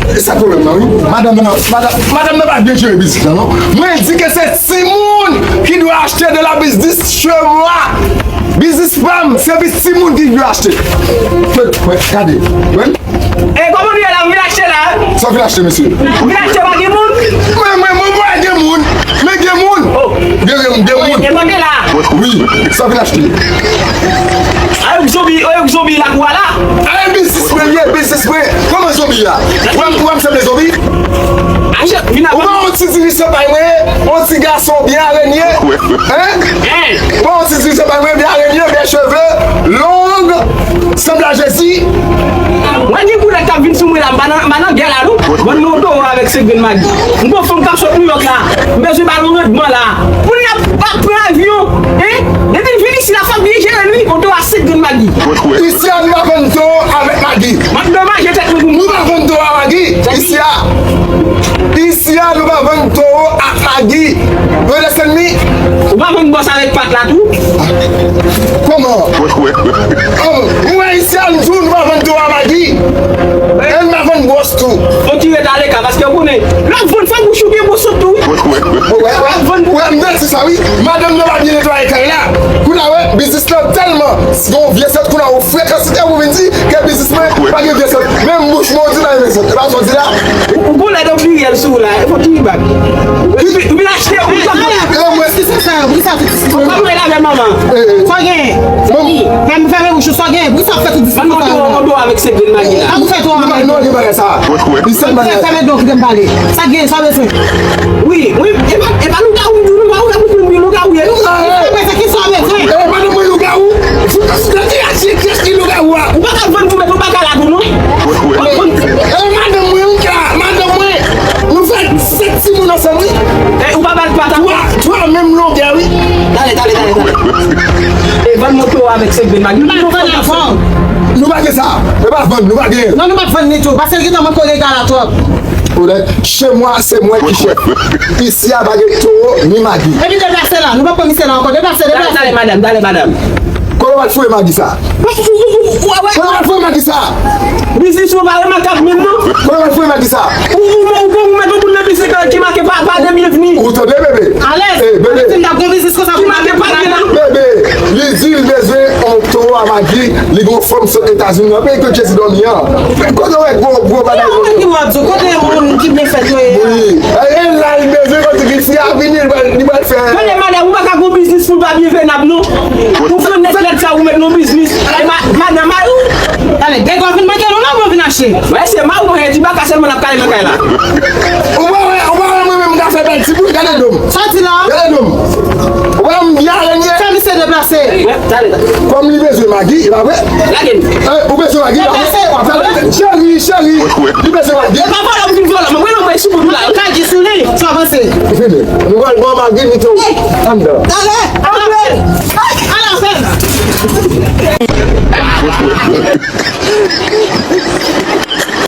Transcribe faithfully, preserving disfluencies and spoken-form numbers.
E sa pwoblèm nan, wi. Madanm nan, madanm, madanm nan pa byen jere biznis lan, non. Mwen di ke se timoun ki dwe achte de la biznis chez moi. Biznis pa m, se biznis timoun ki dwe achte. Mwen, mwen, gade. Mwen. E kòman nou ye la, ou vin achte la? Sa w vin achte, mesye? Ou vin achte pa gen moun? Mwen, mwen, mwen, mwen gen moun. Men gen moun. Oh. Gen, gen, gen moun. E mande la. Wi, sa w vin achte? A, yon zonbi, yon zonbi lakou a la. A, e biznis mwen ye, biznis mwen. Kòman zonbi a? Ou wè m, ou wè m sanble zonbi? Achte, vin avè m. Ou wè yon ti dirijan bay mwen, yon ti gason byen arenye. Hein? Hein? Ou wè yon ti dirijan bay mwen, byen arenye, byen cheve, long, sanble a Jezi. Mwen gen koulè k ap vin sou mwen la, m pa nan, m pa nan gè la, non. Mwen nan oto avèk senk grenn magi. M gon fanm k ap sot Nouyòk la. M bezwen ba l yon randman la. Pou li ap, ap pran avyon, hein? Depi l vin isi la, fòk li jere li, yon towo a senk grenn magi. Isi a, nou pa vann towo avèk magi. M ap domanje tèt mwen pou mwen. Nou pa vann towo a magi. Isi a. Isi a, nou pa vann towo ak magi. Ou understand me? Ou pa vann bòs avèk pat la tou? Kòman? Oh, ou wè isi a, nou tou, nou pa vann towo a magi. E nou pa vann bòs tou. Fò w tire ta leka, paske w konnen, lè w ap vann, fò bouch ou byen bon sot tou, wi. Ou wè, ou wè, ou wè, m santi sa, wi. Madanm nan pa byen netwaye kay la. Kounye a, wè, biznis lan tèlman, si gon vye sòt, kounye a, ou frekansite pou vin di ke biznis mwen pa gen vye sòt. Menm bouch mwen, ou di pa gen vye sòt. E pa sa w di la? Ou, ou gon lè de pliryèl sou ou la, e fò w tire bak. Ou, ou vin achte, ou vin achte. Kòman e la avè manman? Sa w gen? Fèmen, fèmen bouch ou, sa w gen? Poukisa w ap fè tout diskou sa yo? Mwen konn tou avèk se grenn magi la. Sa pou fè tou avèk? Non, non, gen bagay sa. Li sèl bagay. Fèmen donk, kite m pale. Sa k gen, sa w bezwen? Wi, wi, e pa, e pa lougawou, nou pa wè pou konbyen lougawou ye. Sa w bezwen, kisa w bezwen? E pa nou mwen lougawou. Sou, sou, sou, sou, kiyès ki lougawou a? Ou pa ka vann pou met yon bagay la tou, non. E madanm mwen, wi, ka, madanm mwen. Nou fè sèt timoun ansanm, wi. E ou pa ba l pata? Twa, twa menm longè, wi. Tande, tande, tande, tande. E vann mwen towo avèk senk grenn magi. Nou pa vann avè w. Nou pa gen sa. E pa vann, nou pa gen. Non, nou pa vann ni tou. Paske l gentan mwen kole gala twòp. Ou wè, chez moi, c'est moi qui chef. Isi a pa gen towo ni magi. Epi deplase la, nou pa pran misye la ankò. Deplase, deplase. Tande, tande, madanm, tande, madanm. Kote w al foure magi sa? Kote w al foure magi sa? Biznis ou pa remakab menm non. Kote w al foure magi sa? Ou, ou, ou, ou mete yon moun nan biznis ki make pa, pa de byenvni. Ou tande, bebe? Alèz. Eh, bebe. Si m t ap gon biznis konsa, ki make pa byen la. Bebe, li di l bezwen yon towo a magi, li gon fanm sot Etazini nan peyi kot Jezi dòmi an. Kote w wè gwo, gwo bagay yo? Kote moun ki byen fèt yo ye? Wi. E la, li bezwen kote ki fi a vini, li pral, li pral fè. Tande, madanm, ou pa ka gon biznis pou l pa byen venab non. Ou pran nèt lèd sa ou met nan biznis. E ma-, madanm mari w. Tande, degò vin mande nou la, mwen vin achte. Wè, se mari w mwen di baka sèlman n ap kale nan kay la. Ou pa wè, ou pa wè mwen menm m ka fè bèl ti bout, gade do m. Sa w di la? Gade do m. Ou pa wè m byen arenye? Fè misye deplase. Wè, tande. Kòm li bezwen magi, e pa vre? Lage m. Eh, ou bezwen magi, e pa vre? Deplase. Cheri, cheri, li bezwen magi. E pa vòlò m vin vòlò, mwen mwen sou bout la. Magi sou li, sa avanse. Vini. Nou pral bon magi, li tou. Anndan. Tande. Ala fè.